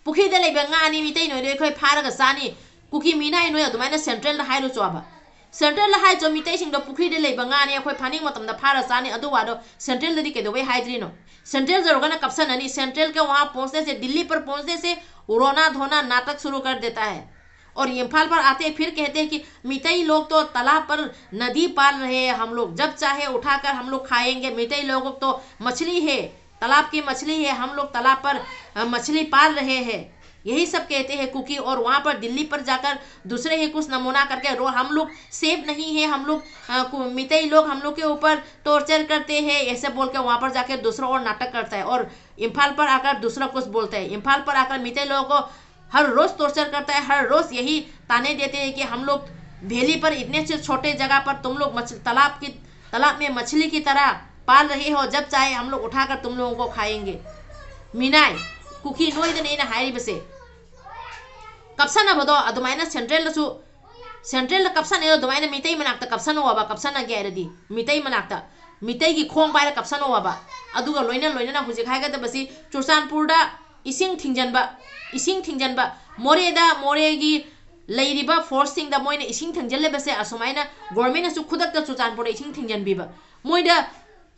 ꯄꯨꯈ꯭ꯔꯤꯗ ꯂꯩꯕ ꯉꯥꯅꯤ, ꯃꯤꯇꯩ ꯅꯣꯏꯗ ꯑꯩꯈꯣꯏ ꯐꯥꯔꯒ ꯆꯥꯅꯤ꯫ ꯀꯨꯀꯤ ꯃꯤꯅꯥꯏ ꯅꯣꯏ ꯑꯗꯨꯃꯥꯏꯅ ꯁꯦꯟꯇ꯭ꯔꯦꯜꯗ ꯍꯥꯏꯔꯨ ꯆꯣꯕ꯫ ꯁꯦꯟꯇ꯭ꯔꯦꯜꯗ ꯍꯥꯏꯔꯨ ꯆꯣ, ꯃꯤꯇꯩꯁꯤꯡꯗꯣ ꯄꯨꯈ꯭ꯔꯤꯗ ꯂꯩꯕ ꯉꯥꯅꯤ, ꯑꯩꯈꯣꯏ ꯐꯥꯅꯤꯡ ꯃꯇꯝꯗ ꯐꯥꯔ ꯆꯥꯅꯤ꯫ ꯑꯗꯨ ꯋꯥꯗꯣ ꯁꯦꯟꯇ꯭ꯔꯦꯜꯗꯗꯤ ꯀꯩꯗꯧꯕꯩ ꯍꯥꯏꯗ꯭ꯔꯤꯅꯣ? सेंट्रल ज़रूर करना कब से नहीं, सेंट्रल के वहाँ पहुँचने से, दिल्ली पर पहुँचने से रोना धोना नाटक शुरू कर देता है। और इम्फाल पर आते फिर कहते हैं कि मितई लोग तो तालाब पर नदी पाल रहे हैं, हम लोग जब चाहे उठाकर हम लोग खाएंगे, मितई लोगों तो मछली है, तालाब की मछली है, हम लोग तालाब पर, अ, मछली पाल रहे हैं। यही सब कहते हैं कुकी। और वहाँ पर दिल्ली पर जाकर दूसरे ही कुछ नमूना करके रो, हम लोग सेफ नहीं है, हम लोग, अ, कु-, मितई लोग हम लोग के ऊपर टॉर्चर करते हैं, ऐसे बोल के वहाँ पर जाकर दूसरा और नाटक करता है। और इम्फाल पर आकर दूसरा कुछ बोलता है, इम्फाल पर आकर मितई लोगों को हर रोज टॉर्चर करता है, हर रोज यही ताने देते हैं कि हम लोग वैली पर इतने से छोटे जगह पर तुम लोग मछ-, तालाब की, तालाब में मछली की तरह पाल रहे हो, जब चाहे हम लोग उठाकर तुम लोगों को खाएंगे। ꯃꯤꯅꯥꯏ, ꯀꯨꯀꯤ ꯅꯣꯏꯗꯅꯦ ꯑꯩꯅ ꯍꯥꯏꯔꯤꯕꯁꯦ꯫ ꯀꯞꯁꯟꯅꯕꯗꯣ ꯑꯗꯨꯃꯥꯏꯅ ꯁꯦꯟꯇ꯭ꯔꯦꯜꯗꯁꯨ, ꯁꯦꯟꯇ꯭ꯔꯦꯜꯗ ꯀꯞꯁꯟꯅꯩꯗꯣ ꯑꯗꯨꯃꯥꯏꯅ ꯃꯤꯇꯩ ꯃꯅꯥꯛꯇ ꯀꯞꯁꯟꯅꯧ ꯍꯥꯏꯕ, ꯀꯞꯁꯟꯅꯒꯦ ꯍꯥꯏꯔꯗꯤ ꯃꯤꯇꯩ ꯃꯅꯥꯛꯇ, ꯃꯤꯇꯩꯒꯤ ꯈꯣꯡ ꯄꯥꯏꯔ ꯀꯞꯁꯟꯅꯧ ꯍꯥꯏꯕ꯫ ꯑꯗꯨꯒ ꯂꯣꯏꯅ ꯂꯣꯏꯅꯅ ꯍꯧꯖꯤꯛ ꯍꯥꯏꯒꯗꯕꯁꯤ ꯆꯨꯔꯆꯥꯟꯄꯨꯔꯗ ꯏꯁꯤꯡ ꯊꯤꯡꯖꯤꯟꯕ, ꯏꯁꯤꯡ ꯊꯤꯡꯖꯤꯟꯕ, ꯃꯣꯔꯦꯗ ꯃꯣꯔꯦꯒꯤ ꯂꯩꯔꯤꯕ ꯐꯣꯔꯁꯁꯤꯡꯗ ꯃꯣꯏꯅ ꯏꯁꯤꯡ ꯊꯤꯡꯖꯤꯜꯂꯤꯕꯁꯦ ꯑꯁꯨꯃꯥꯏꯅ ꯒꯣꯔꯃꯦꯟꯅꯁꯨ ꯈꯨꯗꯛꯇ ꯆꯨꯔꯆꯥꯟꯄꯨꯔꯗ ꯏꯁꯤꯡ ꯊꯤꯡꯖꯤꯟꯕꯤꯕ꯫ ꯃꯣꯏꯗ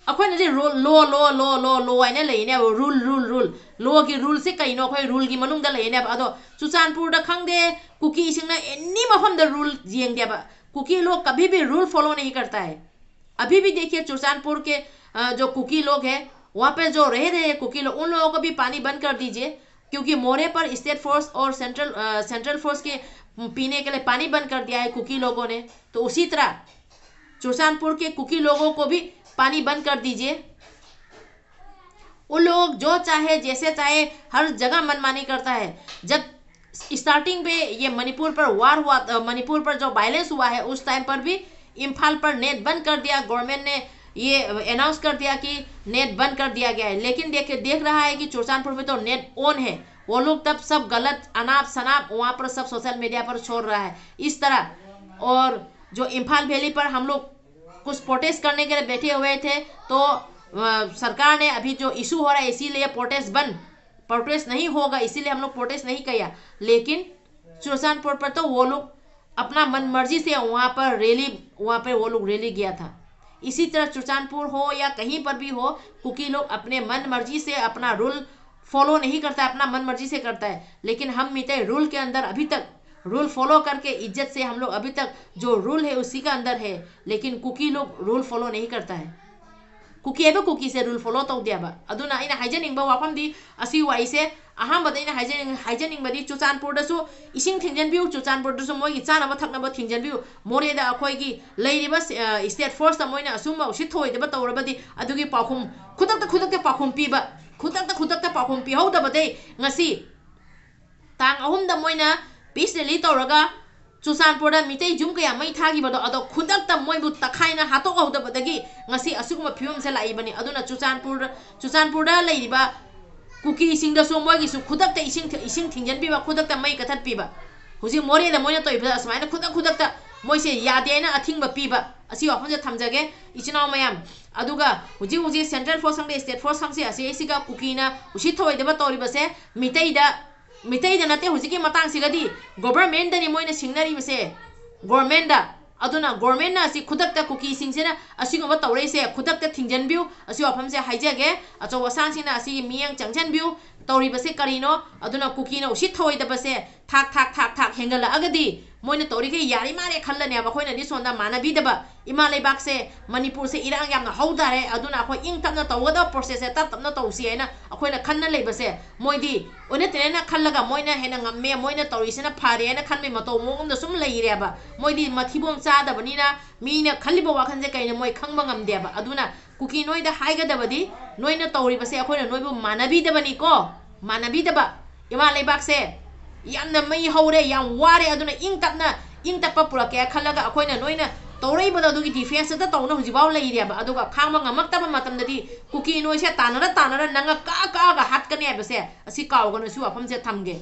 ꯑꯩꯈꯣꯏꯅꯗꯤ ꯔꯨꯜ, ꯂꯣ, ꯂꯣ, ꯂꯣ, ꯂꯣ, ꯂꯣ ꯍꯥꯏꯅ ꯂꯩꯅꯦꯕ, ꯔꯨꯜ, ꯔꯨꯜ, ꯔꯨꯜ꯫ ꯂꯣꯒꯤ ꯔꯨꯜꯁꯦ ꯀꯩꯅꯣ? ꯑꯩꯈꯣꯏ ꯔꯨꯜꯒꯤ ꯃꯅꯨꯡꯗ ꯂꯩꯅꯦꯕ꯫ ꯑꯗꯣ ꯆꯨꯔꯆꯥꯟꯄꯨꯔꯗ ꯈꯪꯗꯦ, ꯀꯨꯀꯤꯁꯤꯡꯅ ꯑꯦꯅꯤ ꯃꯐꯝꯗ ꯔꯨꯜ ꯌꯦꯡꯗꯦꯕ꯫ कुकी लोग कभी भी रूल फॉलो नहीं करता है। अभी भी देखिए, चुरचानपुर के, अ, जो कुकी लोग हैं, वहाँ पे जो रह रहे हैं कुकी लोग, उन लोगों को भी पानी बंद कर दीजिए, क्योंकि मोरे पर स्टेट फोर्स और सेंट्रल, अ, सेंट्रल फोर्स के पीने के लिए पानी बंद कर दिया है कुकी लोगों ने। तो उसी तरह चुरचानपुर के कुकी लोगों को भी पानी बंद कर दीजिए। उन लोग जो चाहे, जैसे चाहे, हर जगह मनमानी करता है। जब स्टार्टिंग पे ये मणिपुर पर वार हुआ, अ, मणिपुर पर जो वायलेंस हुआ है, उस टाइम पर भी इम्फाल पर नेट बंद कर दिया गवर्नमेंट ने। ये अनाउंस कर दिया कि नेट बंद कर दिया गया है, लेकिन देख देख रहा है कि चुरचानपुर में तो नेट ऑन है। वो लोग तब सब गलत अनाप शनाप वहाँ पर सब सोशल मीडिया पर छोड़ रहा है इस तरह। और जो इम्फाल वैली पर हम लोग कुछ प्रोटेस्ट करने के लिए बैठे हुए थे, तो अ, सरकार ने अभी जो इशू हो रहा है इसीलिए प्रोटेस्ट बंद, प्रोटेस्ट नहीं होगा, इसीलिए हम लोग प्रोटेस्ट नहीं किया। लेकिन चुरचानपुर पर तो वो लोग अपना मन मर्जी से वहाँ पर रैली, वहाँ पर वो लोग रैली गया था। इसी तरह चुरचानपुर हो या कहीं पर भी हो, कुकी लोग अपने मन मर्जी से अपना रूल फॉलो नहीं करता है, अपना मन मर्जी से करता है। लेकिन हम मितई रूल के अंदर अभी तक रूल फॉलो करके इज्जत से हम लोग अभी तक जो रूल है उसी के अंदर है, लेकिन कुकी लोग रूल फॉलो नहीं करता है। ꯀꯨꯀꯤ ꯍꯥꯏꯕ ꯀꯨꯀꯤꯁꯦ rule follow ꯇꯧꯗꯦꯕ꯫ ꯑꯗꯨꯅ ꯑꯩꯅ ꯍꯥꯏꯖꯅꯤꯡꯕ ꯋꯥꯐꯝꯗꯤ, ꯑꯁꯤꯒꯤ ꯋꯥꯔꯤꯁꯦ ꯑꯍꯥꯟꯕꯗ ꯑꯩꯅ ꯍꯥꯏꯖꯅꯤꯡ-, ꯍꯥꯏꯖꯅꯤꯡꯕꯗꯤ ꯆꯨꯔꯆꯥꯟꯄꯨꯔꯗꯁꯨ ꯏꯁꯤꯡ ꯊꯤꯡꯖꯤꯟꯕꯤꯌꯨ, ꯆꯨꯔꯆꯥꯟꯄꯨꯔꯗꯁꯨ ꯃꯣꯏꯒꯤ ꯆꯥꯅꯕ ꯊꯛꯅꯕ ꯊꯤꯡꯖꯤꯟꯕꯤꯌꯨ꯫ ꯃꯣꯔꯦꯗ ꯑꯩꯈꯣꯏꯒꯤ ꯂꯩꯔꯤꯕ ꯁ-, ꯑ, state forceꯇ ꯃꯣꯏꯅ ꯑꯁꯨꯝꯕ ꯎꯁꯤꯠ ꯊꯑꯣꯏꯗꯕ ꯇꯧꯔꯕꯗꯤ ꯑꯗꯨꯒꯤ ꯄꯥꯎꯈꯨꯝ ꯈꯨꯗꯛꯇ, ꯈꯨꯗꯛꯇ ꯄꯥꯎꯈꯨꯝ ꯄꯤꯕ, ꯈꯨꯗꯛꯇ, ꯈꯨꯗꯛꯇ ꯄꯥꯎꯈꯨꯝ ꯄꯤꯍꯧꯗꯕꯗꯩ ꯉꯁꯤ ꯇꯥꯡ ꯑꯍꯨꯝꯗ ꯃꯣꯏꯅ peace rally ꯇꯧꯔꯒ ꯆꯨꯔꯆꯥꯟꯄꯨꯔꯗ ꯃꯤꯇꯩ ꯌꯨꯝ ꯀꯌꯥ ꯃꯩ ꯊꯥꯈꯤꯕꯗꯣ, ꯑꯗꯣ ꯈꯨꯗꯛꯇ ꯃꯣꯏꯕꯨ ꯇꯛꯈꯥꯏꯅ ꯍꯥꯠꯇꯣꯛꯍꯧꯗꯕꯗꯒꯤ ꯉꯁꯤ ꯑꯁꯤꯒꯨꯝꯕ ꯐꯤꯕꯝꯁꯦ ꯂꯥꯛꯏꯕꯅꯤ꯫ ꯑꯗꯨꯅ ꯆꯨꯔꯆꯥꯟꯄꯨꯔ, ꯆꯨꯔꯆꯥꯟꯄꯨꯔꯗ ꯂꯩꯔꯤꯕ ꯀꯨꯀꯤꯁꯤꯡꯗꯁꯨ ꯃꯣꯏꯒꯤꯁꯨ ꯈꯨꯗꯛꯇ ꯏꯁꯤꯡ ꯊꯤ-, ꯏꯁꯤꯡ ꯊꯤꯡꯖꯤꯟꯕꯤꯕ, ꯈꯨꯗꯛꯇ ꯃꯩ ꯀꯠꯊꯠꯄꯤꯕ꯫ ꯍꯧꯖꯤꯛ ꯃꯣꯔꯦꯗ ꯃꯣꯏꯅ ꯇꯧꯔꯤꯕꯗ ꯑꯁꯨꯃꯥꯏꯅ ꯈꯨꯗꯛ ꯈꯨꯗꯛꯇ ꯃꯣꯏꯁꯦ ꯌꯥꯗꯦ ꯍꯥꯏꯅ ꯑꯊꯤꯡꯕ ꯄꯤꯕ, ꯑꯁꯤ ꯋꯥꯐꯝꯁꯦ ꯊꯝꯖꯒꯦ ꯏꯆꯤꯟ ꯏꯅꯥꯎ ꯃꯌꯥꯝ꯫ ꯑꯗꯨꯒ ꯍꯧꯖꯤꯛ ꯍꯧꯖꯤꯛ central force ꯈꯪꯗꯦ, state force ꯈꯪꯗꯦ, ꯑꯁꯤ ꯑꯩꯁꯤꯒ ꯀꯨꯀꯤꯅ ꯎꯁꯤꯠ ꯊꯑꯣꯏꯗꯕ ꯇꯧꯔꯤꯕꯁꯦ ꯃꯤꯇꯩꯗ, ꯃꯤꯇꯩꯗ ꯅꯠꯇꯦ, ꯍꯧꯖꯤꯛꯀꯤ ꯃꯇꯥꯡꯁꯤꯒꯗꯤ governmentꯗꯅꯤ ꯃꯣꯏꯅ ꯁꯤꯡꯅꯔꯤꯕꯁꯦ, governmentꯗ꯫ ꯑꯗꯨꯅ governmentꯅ ꯑꯁꯤ ꯈꯨꯗꯛꯇ ꯀꯨꯀꯤꯁꯤꯡꯁꯤꯅ ꯑꯁꯤꯒꯨꯝꯕ ꯇꯧꯔꯛꯏꯁꯦ ꯈꯨꯗꯛꯇ ꯊꯤꯡꯖꯤꯟꯕꯤꯌꯨ꯫ ꯑꯁꯤ ꯋꯥꯐꯝꯁꯦ ꯍꯥꯏꯖꯒꯦ, ꯑꯆꯧ ꯑꯁꯥꯡꯁꯤꯡꯅ ꯑꯁꯤꯒꯤ ꯃꯤꯠꯌꯦꯡ ꯆꯪꯁꯤꯟꯕꯤꯌꯨ꯫ ꯇꯧꯔꯤꯕꯁꯦ ꯀꯔꯤꯅꯣ? ꯑꯗꯨꯅ ꯀꯨꯀꯤꯅ ꯎꯁꯤꯠ ꯊꯑꯣꯏꯗꯕꯁꯦ ꯊꯥꯛ, ꯊꯥꯛ, ꯊꯥꯛ, ꯊꯥꯛ ꯍꯦꯟꯒꯠꯂꯛꯑꯒꯗꯤ ꯃꯣꯏꯅ ꯇꯧꯔꯤꯈꯩ ꯌꯥꯔꯤ ꯃꯥꯜꯂꯦ ꯈꯜꯂꯅꯦꯕ꯫ ꯑꯩꯈꯣꯏꯅꯗꯤ ꯁꯣꯝꯗ ꯃꯥꯟꯅꯕꯤꯗꯕ, ꯏꯃꯥ ꯂꯩꯕꯥꯛꯁꯦ, ꯃꯅꯤꯄꯨꯔꯁꯦ ꯏꯔꯥꯡ ꯌꯥꯝꯅ ꯍꯧ ꯇꯥꯔꯦ, ꯑꯗꯨꯅ ꯑꯩꯈꯣꯏ ꯏꯪ ꯇꯞꯅ ꯇꯧꯒꯗꯕ processꯁꯦ ꯇꯞ ꯇꯞꯅ ꯇꯧꯁꯤ ꯍꯥꯏꯅ ꯑꯩꯈꯣꯏꯅ ꯈꯟꯅ ꯂꯩꯕꯁꯦ, ꯃꯣꯏꯗꯤ ꯑꯣꯟꯅ ꯇꯩꯅꯅ ꯈꯜꯂꯒ ꯃꯣꯏꯅ ꯍꯦꯟꯅ ꯉꯝꯃꯦ, ꯃꯣꯏꯅ ꯇꯧꯔꯤꯁꯤꯅ ꯐꯔꯦ ꯍꯥꯏꯅ ꯈꯟꯕꯒꯤ ꯃꯇꯧ ꯃꯑꯣꯡ ꯑꯃꯗ ꯁꯨꯝ ꯂꯩꯔꯦꯕ꯫ ꯃꯣꯏꯗꯤ ꯃꯊꯤꯕꯣꯡ ꯆꯥꯗꯕꯅꯤꯅ ꯃꯤꯅ ꯈꯜꯂꯤꯕ ꯋꯥꯈꯜꯁꯦ ꯀꯩꯅꯣ ꯃꯣꯏ ꯈꯪꯕ ꯉꯝꯗꯦꯕ꯫ ꯑꯗꯨꯅ ꯀꯨꯀꯤ ꯅꯣꯏꯗ ꯍꯥꯏꯒꯗꯕꯗꯤ, ꯅꯣꯏꯅ ꯇꯧꯔꯤꯕꯁꯦ ꯑꯩꯈꯣꯏꯅ ꯅꯣꯏꯕꯨ ꯃꯥꯟꯅꯕꯤꯗꯕꯅꯤꯀꯣ, ꯃꯥꯟꯅꯕꯤꯗꯕ꯫ ꯏꯃꯥ ꯂꯩꯕꯥꯛꯁꯦ ꯌꯥꯝꯅ ꯃꯩ ꯍꯧꯔꯦ, ꯌꯥꯝ ꯋꯥꯔꯦ, ꯑꯗꯨꯅ ꯏꯪ ꯇꯞꯅ, ꯏꯪ ꯇꯞꯄ ꯄꯨꯔꯛꯀꯦ ꯈꯜꯂꯒ ꯑꯩꯈꯣꯏꯅ ꯅꯣꯏꯅ ꯇꯧꯔꯛꯏꯕꯗꯣ ꯑꯗꯨꯒꯤ defenceꯇ ꯇꯧꯅ ꯍꯧꯖꯤꯛꯐꯥꯎ ꯂꯩꯔꯦꯕ꯫ ꯑꯗꯨꯒ ꯈꯥꯡꯕ ꯉꯝꯃꯛꯇꯕ ꯃꯇꯝꯗꯗꯤ ꯀꯨꯀꯤ ꯅꯣꯏꯁꯦ ꯇꯥꯟꯅꯔ ꯇꯥꯟꯅꯔ ꯅꯪꯒ ꯀꯛꯑ ꯀꯛꯑꯒ ꯍꯥꯠꯀꯅꯤ ꯍꯥꯏꯕꯁꯦ ꯑꯁꯤ ꯀꯥꯎꯒꯅꯨ, ꯁꯤ ꯋꯥꯐꯝꯁꯦ ꯊꯝꯒꯦ꯫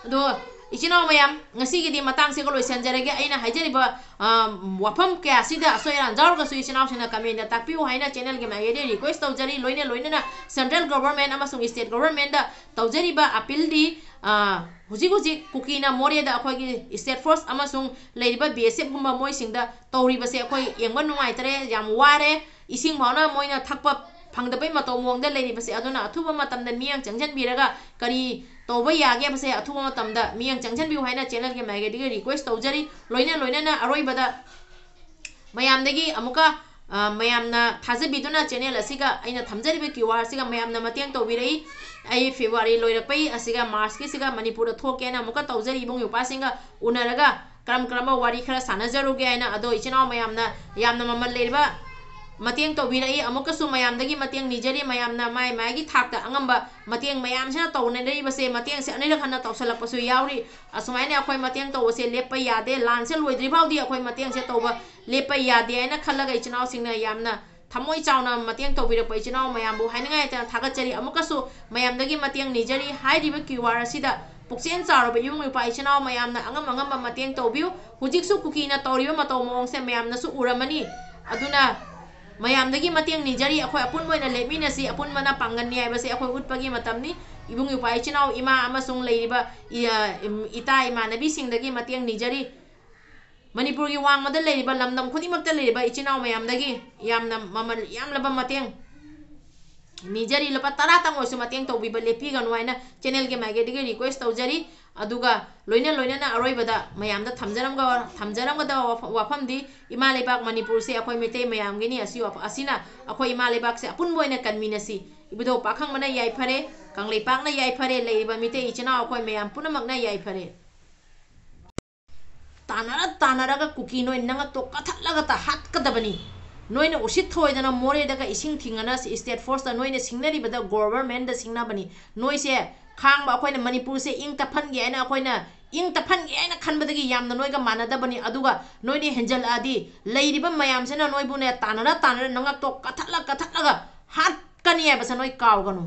ꯑꯗꯣ ꯏꯆꯤꯟ ꯏꯅꯥꯎ ꯃꯌꯥꯝ, ꯉꯁꯤꯒꯤꯗꯤ ꯃꯇꯥꯡꯁꯤꯒ ꯂꯣꯏꯁꯤꯟꯖꯔꯒꯦ꯫ ꯑꯩꯅ ꯍꯥꯏꯖꯔꯤꯕ, ꯑ, ꯋꯥꯐꯝ ꯀꯌꯥꯁꯤꯗ ꯑꯁꯣꯏ ꯑꯔꯥꯟ ꯌꯥꯎꯔꯒꯁꯨ ꯏꯆꯤꯟ ꯏꯅꯥꯎꯁꯤꯡꯅ commentꯗ ꯇꯥꯛꯄꯤꯌꯨ ꯍꯥꯏꯅ channelꯒꯤ ꯃꯥꯏꯀꯩꯗꯒꯤ request ꯇꯧꯖꯔꯤ꯫ ꯂꯣꯏꯅ ꯂꯣꯏꯅꯅ central government ꯑꯃꯁꯨꯡ state governmentꯗ ꯇꯧꯖꯔꯤꯕ appealꯗꯤ, ꯑ, ꯍꯧꯖꯤꯛ ꯍꯧꯖꯤꯛ ꯀꯨꯀꯤꯅ ꯃꯣꯔꯦꯗ ꯑꯩꯈꯣꯏꯒꯤ state force ꯑꯃꯁꯨꯡ ꯂꯩꯔꯤꯕ BSFꯀꯨꯝꯕ ꯃꯣꯏꯁꯤꯡꯗ ꯇꯧꯔꯤꯕꯁꯦ ꯑꯩꯈꯣꯏ ꯌꯦꯡꯕ ꯅꯨꯡꯉꯥꯏꯇꯔꯦ, ꯌꯥꯝ ꯋꯥꯔꯦ꯫ ꯏꯁꯤꯡ ꯐꯥꯎꯅ ꯃꯣꯏꯅ ꯊꯛꯄ ꯐꯪꯗꯕꯩ ꯃꯇꯧ ꯃꯑꯣꯡꯗ ꯂꯩꯔꯤꯕꯁꯦ, ꯑꯗꯨꯅ ꯑꯊꯨꯕ ꯃꯇꯝꯗ ꯃꯤꯠꯌꯦꯡ ꯆꯪꯁꯤꯟꯕꯤꯔꯒ ꯀꯔꯤ ꯇꯧꯕ ꯌꯥꯒꯦ ꯍꯥꯏꯕꯁꯦ ꯑꯊꯨꯕ ꯃꯇꯝꯗ ꯃꯤꯠꯌꯦꯡ ꯆꯪꯁꯤꯟꯕꯤꯌꯨ ꯍꯥꯏꯅ channelꯒꯤ ꯃꯥꯏꯀꯩꯗꯒꯤ request ꯇꯧꯖꯔꯤ꯫ ꯂꯣꯏꯅ ꯂꯣꯏꯅꯅ ꯑꯔꯣꯏꯕꯗ ꯃꯌꯥꯝꯗꯒꯤ ꯑꯃꯨꯛꯀ ꯑ, ꯃꯌꯥꯝꯅ ꯊꯥꯖꯕꯤꯗꯨꯅ channel ꯑꯁꯤꯒ ꯑꯩꯅ ꯊꯝꯖꯔꯤꯕ QR ꯑꯁꯤꯒ ꯃꯌꯥꯝꯅ ꯃꯇꯦꯡ ꯇꯧꯕꯤꯔꯛꯏ꯫ ꯑꯩ February ꯂꯣꯏꯔꯛꯄꯩ ꯑꯁꯤꯒ Marchꯀꯤꯁꯤꯒ ꯃꯅꯤꯄꯨꯔꯗ ꯊꯣꯛꯀꯦꯅ ꯑꯃꯨꯛꯀ ꯇꯧꯖꯔꯤ꯫ ꯏꯕꯨꯡ ꯏꯄ꯭ꯋꯥꯁꯤꯡꯒ ꯎꯅꯔꯒ ꯀꯔꯝ ꯀꯔꯝꯕ ꯋꯥꯔꯤ ꯈꯔ ꯁꯥꯟꯅꯖꯔꯨꯒꯦ ꯍꯥꯏꯅ꯫ ꯑꯗꯣ ꯏꯆꯤꯟ ꯏꯅꯥꯎ ꯃꯌꯥꯝꯅ ꯌꯥꯝꯅ ꯃꯃꯜ ꯂꯩꯔꯕ ꯃꯇꯦꯡ ꯇꯧꯕꯤꯔꯛꯏ꯫ ꯑꯃꯨꯛꯀꯁꯨ ꯃꯌꯥꯝꯗꯒꯤ ꯃꯇꯦꯡ ꯅꯤꯖꯔꯤ꯫ ꯃꯌꯥꯝꯅ ꯃꯥꯏ ꯃꯥꯏꯒꯤ ꯊꯥꯛꯇ ꯑꯉꯝꯕ ꯃꯇꯦꯡ ꯃꯌꯥꯝꯁꯤꯅ ꯇꯧꯅꯔꯤꯕꯁꯦ, ꯃꯇꯦꯡꯁꯦ ꯑꯅꯤꯔꯛ ꯍꯟꯅ ꯇꯧꯁꯜꯂꯛꯄꯁꯨ ꯌꯥꯎꯔꯤ꯫ ꯑꯁꯨꯃꯥꯏꯅ ꯑꯩꯈꯣꯏ ꯃꯇꯦꯡ ꯇꯧꯕꯁꯦ ꯂꯦꯞꯄ ꯌꯥꯗꯦ꯫ ꯂꯥꯟꯁꯦ ꯂꯣꯏꯗ꯭ꯔꯤ ꯐꯥꯎꯗꯤ ꯑꯩꯈꯣꯏ ꯃꯇꯦꯡꯁꯦ ꯇꯧꯕ ꯂꯦꯞꯄ ꯌꯥꯗꯦ ꯍꯥꯏꯅ ꯈꯜꯂꯒ ꯏꯆꯤꯟ ꯏꯅꯥꯎꯁꯤꯡꯅ ꯌꯥꯝꯅ ꯊꯃꯣꯏ ꯆꯥꯎꯅ ꯃꯇꯦꯡ ꯇꯧꯕꯤꯔꯛꯄ ꯏꯆꯤꯟ ꯏꯅꯥꯎ ꯃꯌꯥꯝꯕꯨ ꯍꯥꯏꯅꯤꯡꯉꯥꯏ ꯂꯩꯇꯅ ꯊꯥꯒꯠꯆꯔꯤ꯫ ꯑꯃꯨꯛꯀꯁꯨ ꯃꯌꯥꯝꯗꯒꯤ ꯃꯇꯦꯡ ꯅꯤꯖꯔꯤ꯫ ꯍꯥꯏꯔꯤꯕ QR ꯑꯁꯤꯗ ꯄꯨꯛꯆꯦꯜ ꯆꯥꯎꯔꯕ ꯏꯕꯨꯡ ꯏꯄ꯭ꯋꯥ ꯏꯆꯤꯟ ꯏꯅꯥꯎ ꯃꯌꯥꯝꯅ ꯑꯉꯝ ꯑꯉꯝꯕ ꯃꯇꯦꯡ ꯇꯧꯕꯤꯌꯨ꯫ ꯍꯧꯖꯤꯛꯁꯨ ꯀꯨꯀꯤꯅ ꯇꯧꯔꯤꯕ ꯃꯇꯧ ꯃꯑꯣꯡꯁꯦ ꯃꯌꯥꯝꯅꯁꯨ ꯎꯔꯝꯃꯅꯤ꯫ ꯑꯗꯨꯅ ꯃꯌꯥꯝꯗꯒꯤ ꯃꯇꯦꯡ ꯅꯤꯖꯔꯤ꯫ ꯑꯩꯈꯣꯏ ꯑꯄꯨꯟꯕ ꯑꯣꯏꯅ ꯂꯦꯞꯃꯤꯟꯅꯁꯤ꯫ ꯑꯄꯨꯟꯕꯅ ꯄꯥꯡꯒꯜꯅꯤ ꯍꯥꯏꯕꯁꯦ ꯑꯩꯈꯣꯏ ꯎꯠꯄꯒꯤ ꯃꯇꯝꯅꯤ꯫ ꯏꯕꯨꯡ ꯏꯄ꯭ꯋꯥ ꯏꯆꯤꯟ ꯏꯅꯥꯎ ꯏꯃꯥ ꯑꯃꯁꯨꯡ ꯂꯩꯔꯤꯕ ꯏ-, ꯏꯇꯥ ꯏꯃꯥꯟꯅꯕꯤꯁꯤꯡꯗꯒꯤ ꯃꯇꯦꯡ ꯅꯤꯖꯔꯤ꯫ ꯃꯅꯤꯄꯨꯔꯒꯤ ꯋꯥꯡꯃꯗ ꯂꯩꯔꯤꯕ ꯂꯝꯗꯝ ꯈꯨꯗꯤꯡꯃꯛꯇ ꯂꯩꯔꯤꯕ ꯏꯆꯤꯟ ꯏꯅꯥꯎ ꯃꯌꯥꯝꯗꯒꯤ ꯌꯥꯝꯅ ꯃꯃꯜ ꯌꯥꯝꯂꯕ ꯃꯇꯦꯡ ꯅꯤꯖꯔꯤ꯫ ꯂꯨꯄꯥ ꯇꯔꯥꯇꯪ ꯑꯣꯏꯔꯁꯨ ꯃꯇꯦꯡ ꯇꯧꯕꯤꯕ ꯂꯦꯞꯄꯤꯒꯅꯨ ꯍꯥꯏꯅ channelꯒꯤ ꯃꯥꯏꯀꯩꯗꯒꯤ request ꯇꯧꯖꯔꯤ꯫ ꯑꯗꯨꯒ ꯂꯣꯏꯅ ꯂꯣꯏꯅꯅ ꯑꯔꯣꯏꯕꯗ ꯃꯌꯥꯝꯗ ꯊꯝꯖꯔꯝꯒ-, ꯊꯝꯖꯔꯝꯒꯗꯕ ꯋꯥꯐ-, ꯋꯥꯐꯝꯗꯤ ꯏꯃꯥ ꯂꯩꯕꯥꯛ ꯃꯅꯤꯄꯨꯔꯁꯦ ꯑꯩꯈꯣꯏ ꯃꯩꯇꯩ ꯃꯌꯥꯝꯒꯤꯅꯤ꯫ ꯑꯁꯤ ꯋꯥꯐ-, ꯑꯁꯤꯅ ꯑꯩꯈꯣꯏ ꯏꯃꯥ ꯂꯩꯕꯥꯛꯁꯦ ꯑꯄꯨꯟꯕ ꯑꯣꯏꯅ ꯀꯟꯃꯤꯟꯅꯁꯤ꯫ ꯏꯕꯨꯙꯧ ꯄꯥꯈꯪꯕꯅ ꯌꯥꯏꯐꯔꯦ, ꯀꯪꯂꯩꯄꯥꯛꯅ ꯌꯥꯏꯐꯔꯦ, ꯂꯩꯔꯤꯕ ꯃꯤꯇꯩ ꯏꯆꯤꯟ ꯏꯅꯥꯎ ꯑꯩꯈꯣꯏ ꯃꯌꯥꯝ ꯄꯨꯝꯅꯃꯛꯅ ꯌꯥꯏꯐꯔꯦ꯫ ꯇꯥꯟꯅꯔ ꯇꯥꯟꯅꯔꯒ ꯀꯨꯀꯤ ꯅꯣꯏ ꯅꯉꯛꯇꯣ ꯀꯥꯊꯠꯂꯒ ꯇ ꯍꯥꯠꯀꯗꯕꯅꯤ꯫ ꯅꯣꯏꯅ ꯎꯁꯤꯠ ꯊꯑꯣꯏꯗꯅ ꯃꯣꯔꯦꯗꯒ ꯏꯁꯤꯡ ꯊꯤꯡꯉꯅ state forceꯇ ꯅꯣꯏꯅ ꯁꯤꯡꯅꯔꯤꯕꯗ governmentꯗ ꯁꯤꯡꯅꯕꯅꯤ꯫ ꯅꯣꯏꯁꯦ ꯈꯥꯡꯕ ꯑꯩꯈꯣꯏꯅ ꯃꯅꯤꯄꯨꯔꯁꯦ ꯏꯪ ꯇꯞꯍꯟꯒꯦ ꯍꯥꯏꯅ, ꯑꯩꯈꯣꯏꯅ ꯏꯪ ꯇꯞꯍꯟꯒꯦ ꯍꯥꯏꯅ ꯈꯟꯕꯗꯒꯤ ꯌꯥꯝꯅ ꯅꯣꯏꯒ ꯃꯥꯟꯅꯗꯕꯅꯤ꯫ ꯑꯗꯨꯒ ꯅꯣꯏꯅ ꯍꯦꯟꯖꯜꯂꯛꯑꯗꯤ ꯂꯩꯔꯤꯕ ꯃꯌꯥꯝꯁꯤꯅ ꯅꯣꯏꯕꯨꯅꯦ ꯇꯥꯟꯅꯔ ꯇꯥꯟꯅꯔ ꯅꯉꯛꯇꯣ ꯀꯥꯊꯠꯂ ꯀꯥꯊꯠꯂꯒ ꯍꯥꯠꯀꯅꯤ ꯍꯥꯏꯕꯁꯦ ꯅꯣꯏ ꯀꯥꯎꯒꯅꯨ꯫